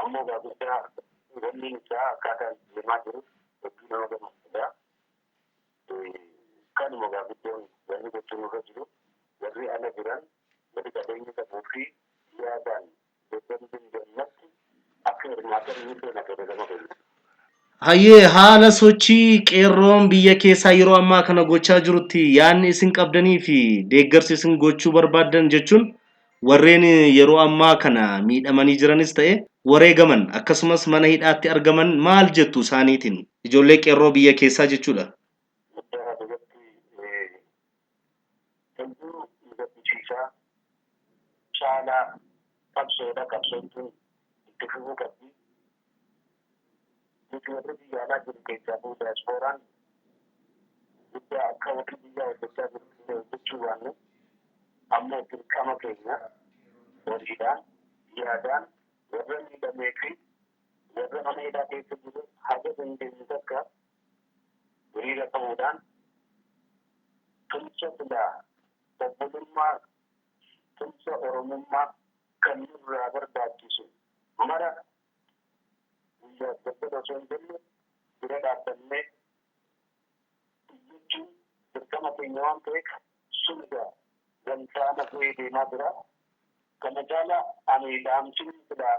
Ammoo gaa guddaa wanni isaa akkaataan deemaa jiru hedduu nama gammachiisa. Kanuma gaa guddoon wanni gochuun nurra jiru warri ala jiran warri qabeenya qabuu fi yaadaan deeggaruu danda'anitti akka hirmaatan ni feena gama keenya. Hayyee, haala sochii qeerroon biyya keessaa yeroo ammaa kana gochaa jirutti yaadni isin qabdanii fi deeggarsi isin gochuu barbaaddan, jechuun warreen yeroo ammaa kana miidhamanii jiranis ta'e wareegaman akkasumas mana hidhaatti argaman, maal jettu isaaniitiin, ijoollee qeerroo biyya keessaa jechuudha? Guddaa biyyatti hedduu nu gaddisiisaa caalaa qabsoodha, qabsoon tun itti fufuu qabdi. Nuti warri biyya alaa jiru keessaa buu diyaaspooraan guddaa akka warri biyyaa hojjechaa jiru illee hojjechuu baannu ammoo dirqama keenya horiidhaan yaadaan warra miidhamee fi warra mana hidhaa keessa jiru haga dandeenyu takka hiriira qabuudhaan tumsa silaa obbolummaa, tumsa Oromummaa kan nurraa barbaachisu mara guyyaa galgala osoo hin jenne bira dhaabbannee iyyachuun dirqama keenya waan ta'eef sun egaa gamtaana bu'ee deemaa jira. Kana caala ani dhaamsiin silaa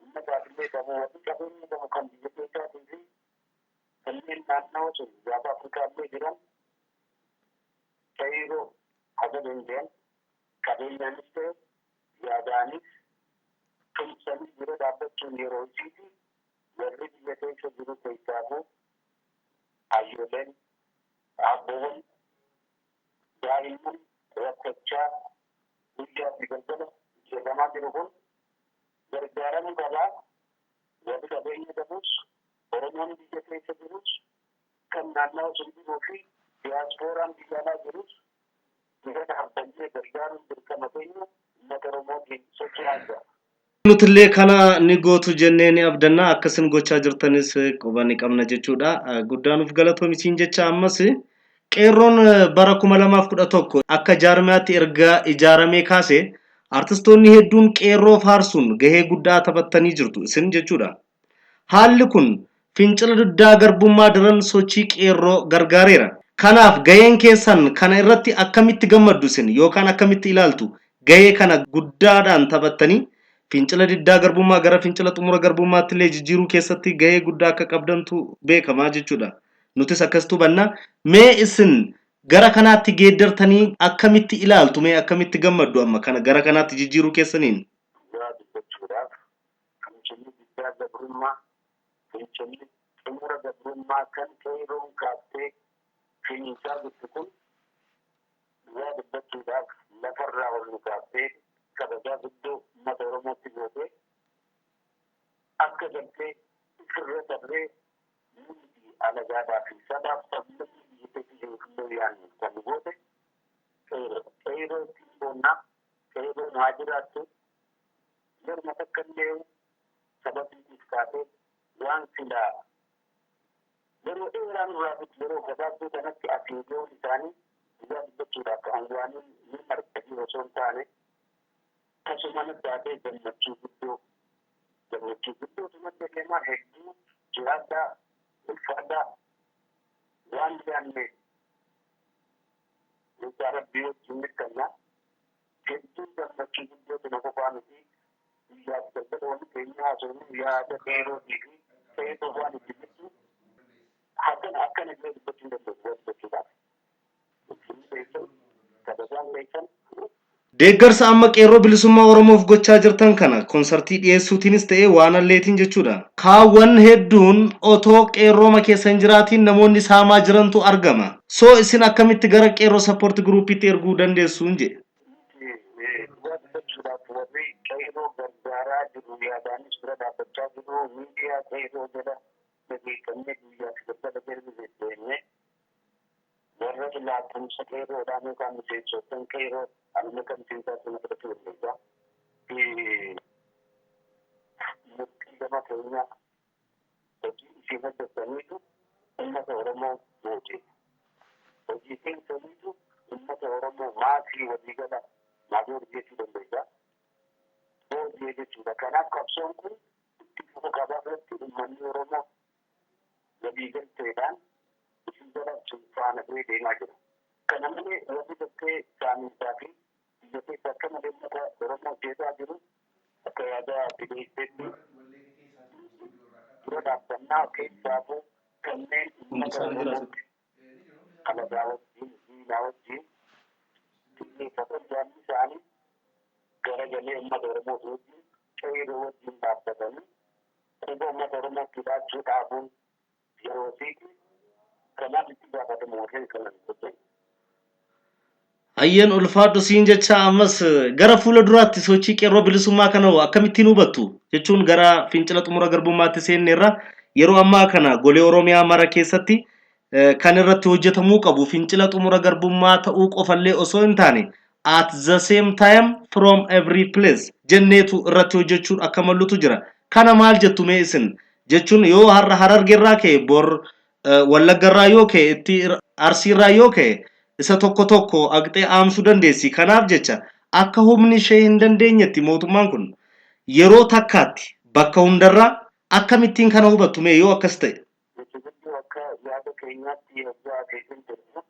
uummataafillee qabu, warri qabeenya qabu kan biyya keessaatii fi kanneen naannawa sun gaafa Afrikaallee jiran qeerroo haga danda'an qabeenyaanis ta'e yaadaanis tumsanii bira dhaabbachuun yeroo isiiti. Warri biyya keessa jiru keessaafuu hayyooleen, abboowwan, daa'imman rakkachaa guyyaa fi galgala jedhamaa jiru kun gargaaramuu qabaa. Warri qabeenya qabus, Oromoon biyya keessa jirus, kan naannawa sun jiruu fi diyaaspooraan biyya alaa jirus bira dhaabbannee gargaaruun dirqama keenya uummata Oromootiin socho'aa jira. Nutillee kana ni gootu jennee ni abdanna, akkasin gochaa jirtanis quba ni qabna jechuudha. Guddaa nuuf galatoomi jecha. Ammas qeerroon bara 2011 akka jaarmiyaatti erga ijaaramee kaase artistoonni hedduun qeerroo faarsuun gahee guddaa taphattanii jirtu isin jechuudha. Haalli kun fincila diddaa garbummaa daran sochii qeerroo gargaareera. Kanaaf gaheen keessan kana irratti akkamitti gammaddu isin yookaan akkamitti ilaaltu, gahee kana guddaadhaan taphattanii fincila diddaa garbummaa gara fincila xumura garbummaatti illee jijjiiruu keessatti gahee guddaa akka qabdantu beekamaa jechuudha. Nutis akkas hubanna. Mee isin Gara kanaatti geeddartanii akkamitti ilaaltu mee akkamitti gammaddu amma kana gara kanaatti jijjiiruu keessaniin? Dhugaa dubbachuudhaaf fincilli diddaa gabrummaa, fincilli xumura gabrummaa kan qeerroon kaaftee finiisaa jirtu kun dhugaa dubbachuudhaaf lafarraa ol nu kaaftee kabajaa guddoo uummata Oromootti gootee akka galtee ofirra dabree nuti alagaadhaa fi sabaaf sablammii biyya keessa jiru illee yaadnu kan nu goote qeerroo. Qeerroo ittiin boonnaa, qeerroon haa jiraattu, yeruma takka illee sababiitiif kaatee waan silaa yeroo dheeraa nurraa fixu yeroo gabaabduu kanatti asiin ga'uun isaanii dhugaa dubbachuudhaaf kan waaniin ni marganii osoo hin taane tasuma taatee gammachuu guddoo gammachuu guddootu madda kenaa hedduu jiraadhaa ulfaadhaa waan yaadne nuti rabbii wajjin mirkannaa hedduu gammachuu guddootu na qofaa miti guyyaa galgala wanni keenya haasofnu yaada qeerrootii fi qeerroo waan itti jirtu hakan akkana illee dubbachuu hin danda'u dubbachuudhaaf. Ulfinni keessan kabajaan keessan. Deeggarsa amma qeerroo bilisummaa Oromoof gochaa jirtan kana konsartii dhiyeessuutiinis ta'ee waan alleetiin jechuudha. Kaawwan hedduun otoo qeerrooma keessa hin jiraatiin namoonni saamaa jirantu argama. So isin akkamitti gara qeerroo support groupiitti erguu dandeessuun jedhe. Dhugaa dubbachuudhaaf warri qeerroo gargaaraa jiru yaadaanis bira dhaabbachaa jiru miidiyaa qeerroo jala dhageeffannee guyyaa fi galgala darbe deddeemnee warra laattumsa qeerroodhaan yookaan miseensottan qeerroo amma kan miseensaatti na fudhachuu dandeessa. Murtii gama keenyaa hojii ishee hojjetaniitu uummata Oromoo goote. Hojii keessaniitu uummata Oromoo maasii waliigala maasii jechuu dandeessa. Booddee jechuudha. Kanaaf qabsoon kun itti fufa qabaa irratti uummanni Oromoo waliigalteedhaan isin jala faana bu'ee deemaa jira. Kana malee warri gartee saamiinsaa fi biyya keessa akka malee uummata Oromoo jeeqaa jiru akka yaada dhiyeesseetti dura dhaabbannaa keessaafuu kanneen uummata Oromootti alagaa wajjin diinaa wajjin xiyyeeffatan jaanni isaanii garagalee uummata Oromoo wajjin qeerroo wajjin dhaabbatanii quba uummata Oromootti hidhaachuu dhaabuun yeroo siiti kanaaf itti gaafatamu warreen kanan hojjetu. Hayyeen ulfaadhu siin jecha ammas gara fuula duraatti sochii qeerroo bilisummaa kana hoo akkamittiin hubattu jechuun gara fincila xumura garbummaatti seenneerra yeroo ammaa kana golee Oromiyaa mara keessatti kan irratti hojjetamuu qabu fincila xumura garbummaa ta'uu qofallee osoo hin taane at the same time from every place jenneetu irratti hojjechuun akka mallutu jira. Kana maal jettu mee isin jechuun yoo har'a Harargeerraa ka'e bor Wallaggarraa yoo ka'e itti Arsiirraa yoo ka'e isa tokko tokko aqxee aamsuu dandeessi. Kanaaf jecha akka humni ishee hin dandeenyetti mootummaan kun yeroo takkaatti bakka hundarraa akkamittiin kana hubattu mee yoo akkas ta'e? Nuti guddoo akka yaada keenyaatti yoggaa akeekin jirru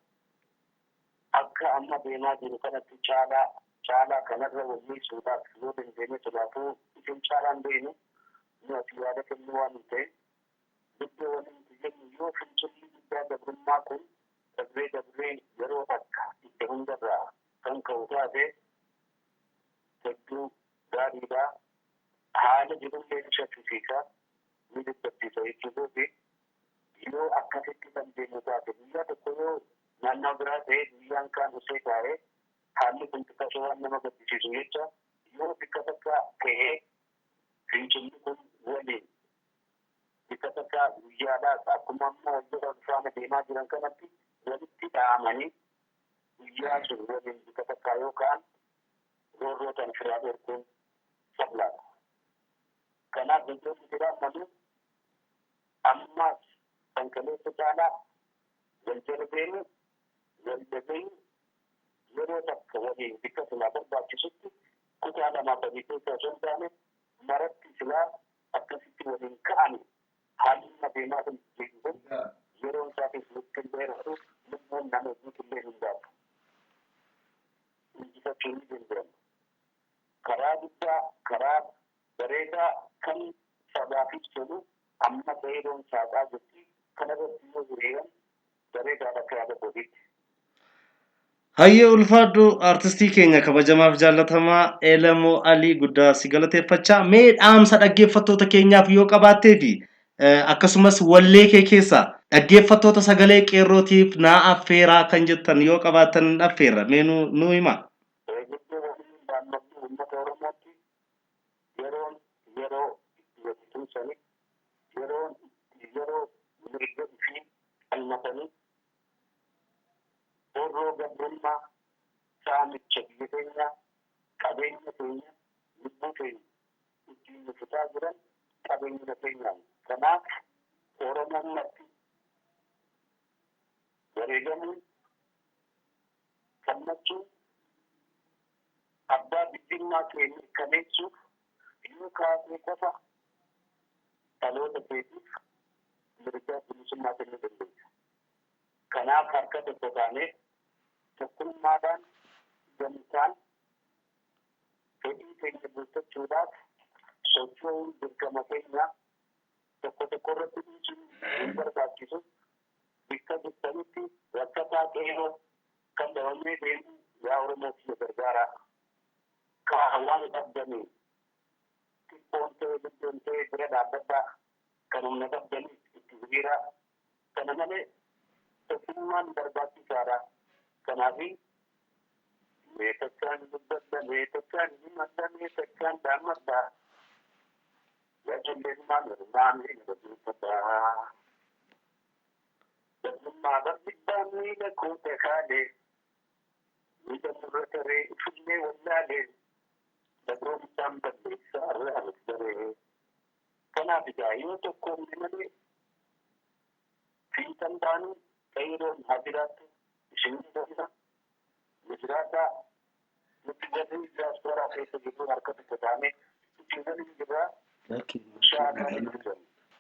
akka amma deemaa jiru kanatti caalaa caalaa kanarra wayyeessuudhaaf yoo dandeenye silaafuu isin caalaan beeknu nu ati yaada kennuu waan hin ta'in guddoo waliin nuti jennu yoo fincilli guddaa gabrummaa kun dabree dabree yeroo takka itti hundarraa kan ka'u taate hedduu gaariidha. Haala jirullee ni shakkisiisa ni dubbachiisa jechuufi yoo akkasitti kan deemu taate guyyaa tokko yoo naannoo biraa ta'e guyyaan kaan osoo taa'ee haalli kun xiqqasoo waan nama gaddisiisu jecha yoo bikka takka ka'ee fincilli kun waliin bikka takka guyyaadhaas akkuma amma wal jala faana deemaa jiran kanatti walitti dha'amanii guyyaa sun waliin bikka takkaa yoo ka'an roorroo tan firaa dhorkuun salphaadha. Kanaaf wantoonni jiran malu ammaas kan kaleessa caalaa wal jala deemu wal dhagayu yeroo takka waliin bikka silaa barbaachisutti kutaa lamaa sadii keessa osoo hin taane maratti silaa akkasitti waliin ka'ani haalli adeemaa kun kun yeroon isaatiif nutti hin dheeratu lubbuun nama hedduutu illee hin baatu. Injifachuu ni danda'ama. Karaa guddaa karaa bareedaa kan sabaafis tolu amma qeerroon saaqaa jirti kanarratti yoo hiriiran bareedaadha akka yaada kootiitti. Hayyee ulfaadhu artistii keenya kabajamaaf jaallatamaa Elemoo Alii guddaa si galateeffachaa mee dhaamsa dhaggeeffattoota keenyaaf yoo qabaattee fi akkasumas wallee kee keessaa dhaggeeffattoota sagalee qeerrootiif naa affeeraa kan jettan yoo qabaattan affeerra mee nu himaa. Eegidduu waliin daannatti uummata Oromootti yeroon yeroo itti walitti yeroon yeroo mirga ifii qalmatanii horroo gabrummaa saamicha biyya keenyaa qabeenya keenya lubbuu keenya ittiin nufitaa jiran qabeenya keenyaan. Kanaaf Oromoon marti wareegamuun falmachuun abbaa biyyummaa keenya mirkaneessuuf yoo kaasee qofa dhaloota keetiif mirga bilisummaa kennuu dandeenya. Kanaaf harka tokko taanee tokkummaadhaan gamtaan fedhii keenya guuttachuudhaaf socho'uun dirqama keenya tokko tokko irratti dhiisuun hin barbaachisu. Bakka jirtanitti rakkataa qeerroo kan dhabamee deemu yaa Oromoo kiyya gargaaraa. Kaa waan qabdanii xiqqoon ta'e guddoon ta'e bira dhaabbadhaa kan humna qabdanii itti hiriiraa. Kana malee tokkummaan barbaachisaadha. Kanaaf mee takkaan dubbadha, mee takkaan himadha, mee takkaan dhaammadha. Yaa ijoolleen maal ormaa mee dubbadha. Gabrummaa barbiddaan miila koota kaalee, miila murra taree ifillee wallaalee, dabroomsaan balleessaa irra anis daree. Kanaaf egaa yoo tokkoomne malee fiixan baanuu qeerroon haa jiraattu, isin jiraata, nu jiraadhaa, nuti warri diyaaspooraa keessa jirru harka tokko taanee itti waliin jirraa shaakala jiran.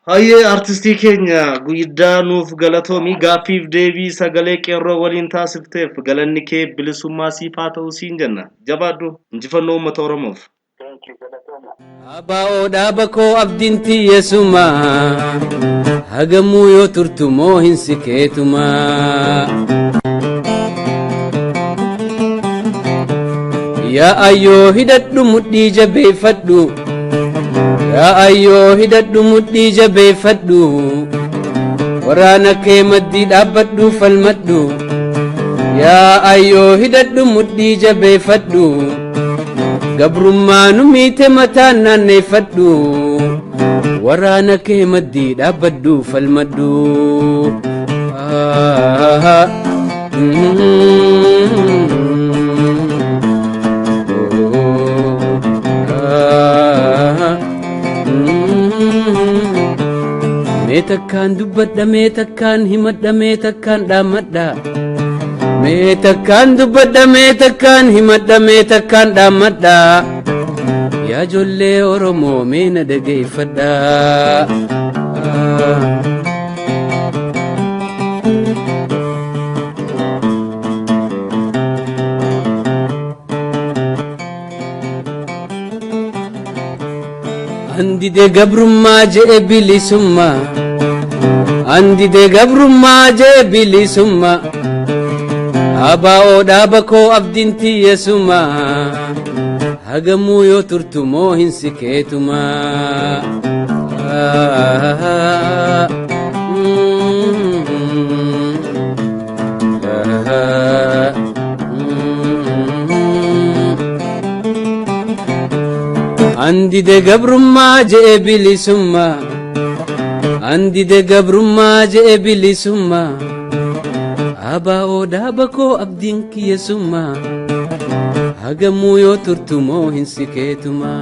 Hayyee artistii keenya guddaa nuuf galatoomii gaaffiif deebii sagalee qeerroo waliin taasifteef galanni kee bilisummaa siif haa ta'u siin jenna. Jabaadhu injifannoo uummata Oromoof. Thank you, galatooma. Abaa'oo dhaaba koo abdiin tiyyeessuma hagamuu yoo turtu moo hin sikeetuma. Yaa ayyoo hidhadhu mudhii jabeeffadhu. Yaa ayyoo hidhadhu mudhii jabeeffadhu. Waraana kee maddii dhaabbadhu falmadhu. Yaa ayyoo hidhadhu mudhii jabeeffadhu. Gabrummaa nu miite mataan naanneeffadhu. Waraana kee maddii dhaabbadhu falmadhu. Mee takkaan dubbadha, mee takkaan himadha, mee takkaan dhaammadha. Mee takkaan dubbadha, mee takkaan himadha, mee takkaan dhaammadha. Yaa ijoollee Oromoo mee na dhageeffadha. Andide gabrummaa je'e bilisummaa. Andide gabrummaa je'e bilisummaa. Abaa'oo dhaaba koo abdiin tiyyeessuma. Hagamuu yoo turtu moo hin sikeetuma. Andide gabrummaa je'e bilisummaa. Andide gabrummaa je'e bilisummaa. Abaa'oo dhaaba koo abdiin kiyyeessuma. Hagamuu yoo turtu moo hin sikeetuma.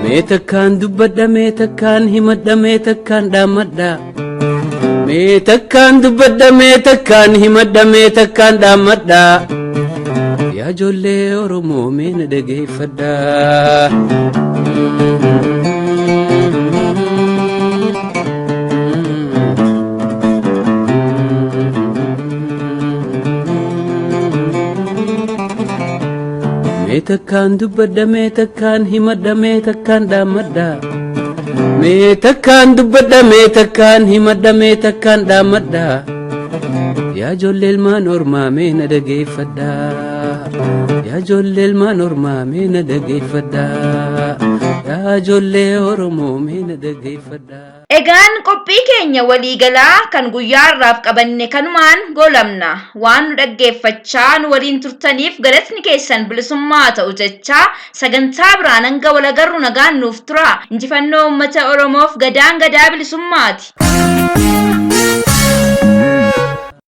Mee takkaan dubbadha, mee takkaan himadha, mee takkaan dhaammadha. Mee takkaan dubbadha, mee takkaan himadha, mee takkaan dhaammadha. Yaa ijoollee Oromoo mee na dhageeffadha. Mee Takkaan dubbadha, mee takkaan himadha, mee takkaan dhaammadha. Mee takkaan dubbadha, mee takkaan himadha, mee takkaan dhaammadha. Yaa ijoollee ilmaan ormaa, mee na dhageeffadha. Yaa ijoollee ilmaan ormaa, mee na dhageeffadha. Yaa ijoollee Oromoo, mee na dhageeffadha. Egaan qophii keenya waliigalaa kan guyyaa har'aaf qabanne kanumaan goolabna. Waan nu dhaggeeffachaa nu waliin turtaniif galatni keessan bilisummaa ta'u jechaa, sagantaa biraan hanga wal agarru nagaan nuuf tura. Injifannoo uummata Oromoof, gadaan gadaa bilisummaati.